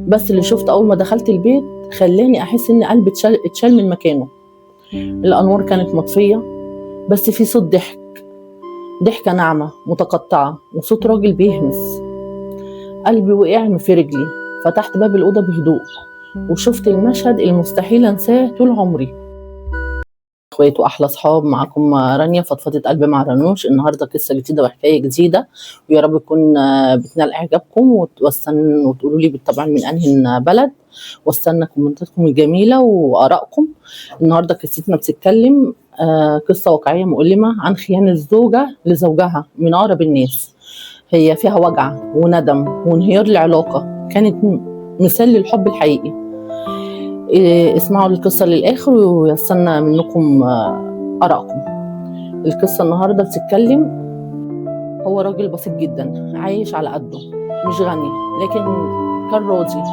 بس اللي شفته اول ما دخلت البيت خلاني احس ان قلبي اتشال من مكانه. الانوار كانت مطفيه، بس في صوت ضحك، ضحكه ناعمة متقطعه وصوت راجل بيهمس. قلبي وقع في رجلي. فتحت باب الاوضة بهدوء وشفت المشهد المستحيل انساه طول عمري. اخوات واحلى اصحاب، معاكم رانيا فضفضة قلب مع رنوش. النهارده قصة جديدة وحكاية جديدة، ويا رب تكون بتنال اعجابكم، واستنى وتقولوا لي طبعا من انهي بلد، واستنى كومنتاتكم الجميلة وارائكم. النهارده قصتنا بتتكلم قصة واقعية مؤلمة عن خيانة الزوجة لزوجها من اقرب الناس. هي فيها وجع وندم وانهيار العلاقة، كانت مثال للحب الحقيقي. اسمعوا القصة للآخر ويستنى منكم آرائكم. القصة النهاردة بتتكلم، هو راجل بسيط جدا عايش على قده، مش غني لكن كان راضي.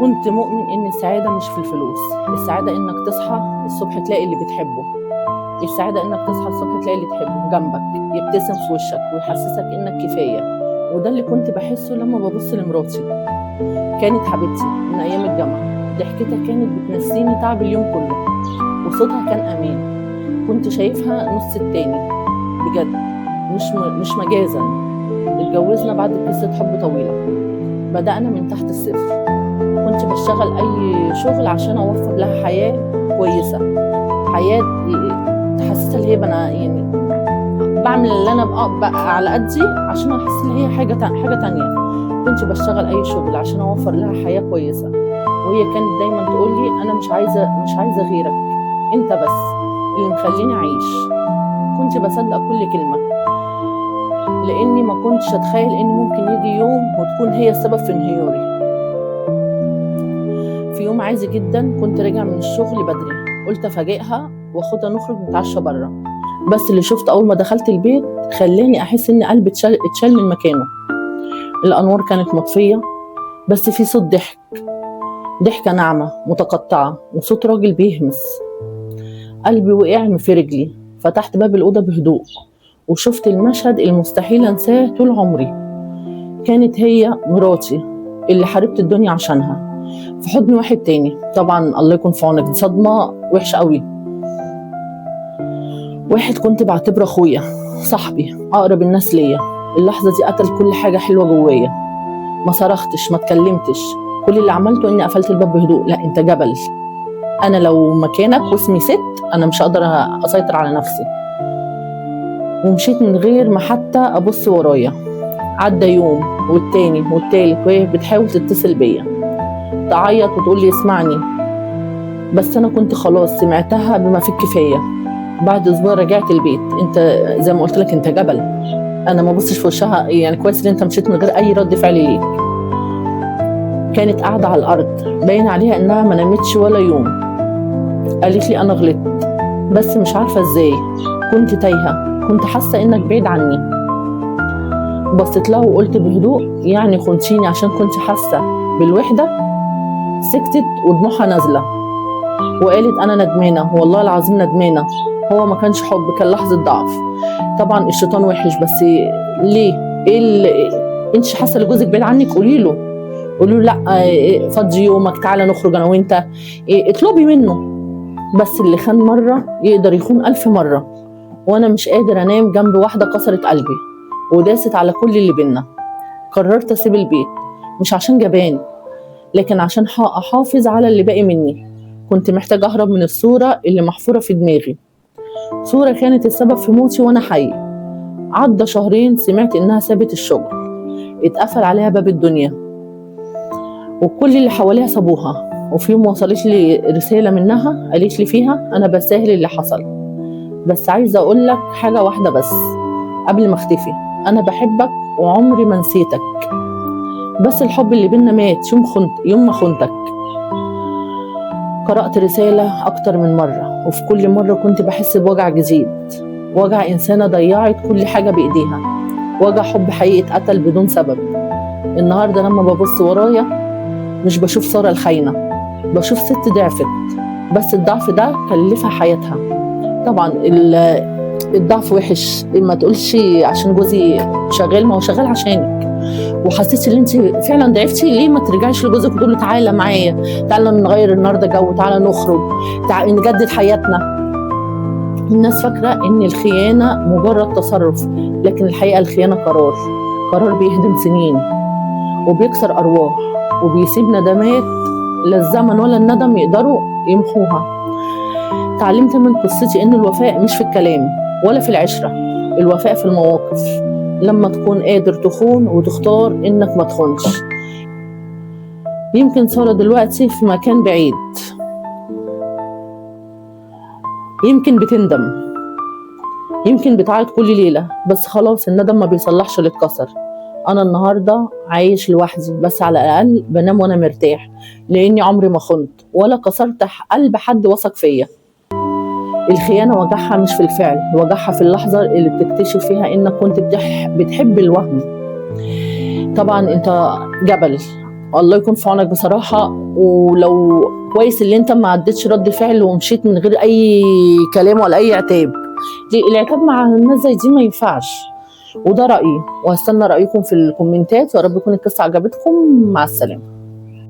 كنت مؤمن إن السعادة مش في الفلوس، السعادة إنك تصحى الصبح تلاقي اللي بتحبه، السعادة إنك تصحى الصبح تلاقي اللي تحبه جنبك، يبتسم في وشك ويحسسك إنك كفاية. وده اللي كنت بحسه لما ببص لمراتي. كانت حبيبتي من أيام الجامعة، ضحكتها كانت بتنسيني تعب اليوم كله، وصوتها كان أمان. كنت شايفها نص التاني بجد، مش مجازا. اتجوزنا بعد قصة حب طويلة، بدأنا من تحت الصفر. كنت بشتغل أي شغل عشان أوفر لها حياة كويسة، حياة تحسسها اللي هي يعني بعمل اللي أنا بقى على قدي عشان أحس إن هي حاجة تانية. كنت بشتغل أي شغل عشان أوفر لها حياة كويسة، وهي كانت دايما تقول لي انا مش عايزه غيرك، انت بس اللي مخليني اعيش. كنت بصدق كل كلمة، لاني ما كنتش اتخيل ان ممكن يجي يوم وتكون هي السبب في انهياري. في يوم عادي جدا كنت راجع من الشغل بدري، قلت افاجئها واخدها نخرج نتعشى بره. بس اللي شفته اول ما دخلت البيت خلاني احس ان قلبي اتشال من مكانه. الانوار كانت مطفيه، بس في صوت ضحك، ضحكة ناعمة متقطعة وصوت راجل بيهمس. قلبي وقع في رجلي. فتحت باب الأوضة بهدوء وشفت المشهد المستحيل أنساه طول عمري. كانت هي مراتي اللي حاربت الدنيا عشانها، في حضن واحد تاني. طبعا الله يكون في عونك، دي صدمة وحشة قوي. واحد كنت بعتبره أخويا، صاحبي، أقرب الناس ليا. اللحظة دي قتل كل حاجة حلوة جوايا. ما صرختش، ما اتكلمتش، كل اللي عملته اني قفلت الباب بهدوء. لا انت جبل، انا لو مكانك واسمي ست انا مش هقدر اسيطر على نفسي. ومشيت من غير ما حتى ابص ورايا. عدى يوم والتاني والتالت وهي بتحاول تتصل بيا، تعيط وتقول لي اسمعني، بس انا كنت خلاص سمعتها بما في الكفاية. بعد اسبوع رجعت البيت. انت زي ما قلت لك انت جبل، انا ما بصش في وشها. يعني كويس ان انت مشيت من غير اي رد فعل ليك. كانت قاعدة على الأرض، باين عليها إنها ما نامتش ولا يوم. قالت لي أنا غلطت بس مش عارفة إزاي، كنت تايهة، كنت حاسة إنك بعيد عني. بصيت لها وقلت بهدوء، يعني خنتيني عشان كنت حاسة بالوحدة؟ سكتت ودموعها نازلة وقالت أنا ندمانة، والله العظيم ندمانة. هو ما كانش حب، كان لحظة ضعف. طبعا الشيطان وحش، بس ليه؟ إيه اللي أنت حاسة لجوزك بعيد عنك؟ قولي له، قولوا لا فضي يومك، تعالى نخرج انا وانت، اطلبي منه. بس اللي خان مرة يقدر يخون 1000 مرة، وانا مش قادر انام جنب واحدة كسرت قلبي وداست على كل اللي بينا. قررت اسيب البيت، مش عشان جبان، لكن عشان احافظ على اللي باقي مني. كنت محتاجه اهرب من الصورة اللي محفورة في دماغي، صوره كانت السبب في موتي وانا حي. عدى شهرين سمعت انها سابت الشغل، اتقفل عليها باب الدنيا وكل اللي حواليها سابوها. وفي يوم وصلت لي رسالة منها قالت لي فيها أنا بساهل اللي حصل، بس عايزة أقول لك حاجة واحدة بس قبل ما اختفي، أنا بحبك وعمري ما نسيتك، بس الحب اللي بينا مات يوم ما خنتك. قرأت رسالة أكتر من مرة، وفي كل مرة كنت بحس بوجع جديد، وجع إنسانة ضيعت كل حاجة بإيديها، وجع حب حقيقي اتقتل بدون سبب. النهاردة لما ببص ورايا مش بشوف سارة الخاينة، بشوف ست ضعفت، بس الضعف ده كلفها حياتها. طبعا الضعف وحش، ما تقولش عشان جوزي شغال، ما هو شغال عشانك، وحسيتي ان انت فعلا ضعفتي، ليه ما ترجعيش لجوزك وتقولي تعالى معايا، تعالى نغير النهارده جو، تعالى نخرج، تعالى نجدد حياتنا. الناس فاكره ان الخيانة مجرد تصرف، لكن الحقيقة الخيانة قرار، قرار بيهدم سنين وبيكسر ارواح وبيسيب ندمات لا الزمن ولا الندم يقدروا يمحوها. تعلمت من قصتي ان الوفاء مش في الكلام ولا في العشرة، الوفاء في المواقف، لما تكون قادر تخون وتختار انك ما تخونش. يمكن سارة دلوقتي في مكان بعيد، يمكن بتندم، يمكن بتعيط كل ليلة، بس خلاص الندم ما بيصلحش اللي اتكسر. انا النهاردة عايش لوحدي، بس على الاقل بنام وانا مرتاح، لاني عمري ما خنت ولا كسرت قلب حد وثق فيا. الخيانة وجعها مش في الفعل، وجعها في اللحظة اللي بتكتشف فيها انك كنت بتحب الوهم. طبعا انت جبل، الله يكون في عونك بصراحة، ولو كويس اللي انت ما عدتش رد فعل ومشيت من غير اي كلام ولا اي عتاب. العتاب مع الناس زي دي ما ينفعش. وده رأيي، وهستنى رأيكم في الكومنتات، ويا رب يكون القصة عجبتكم. مع السلامة.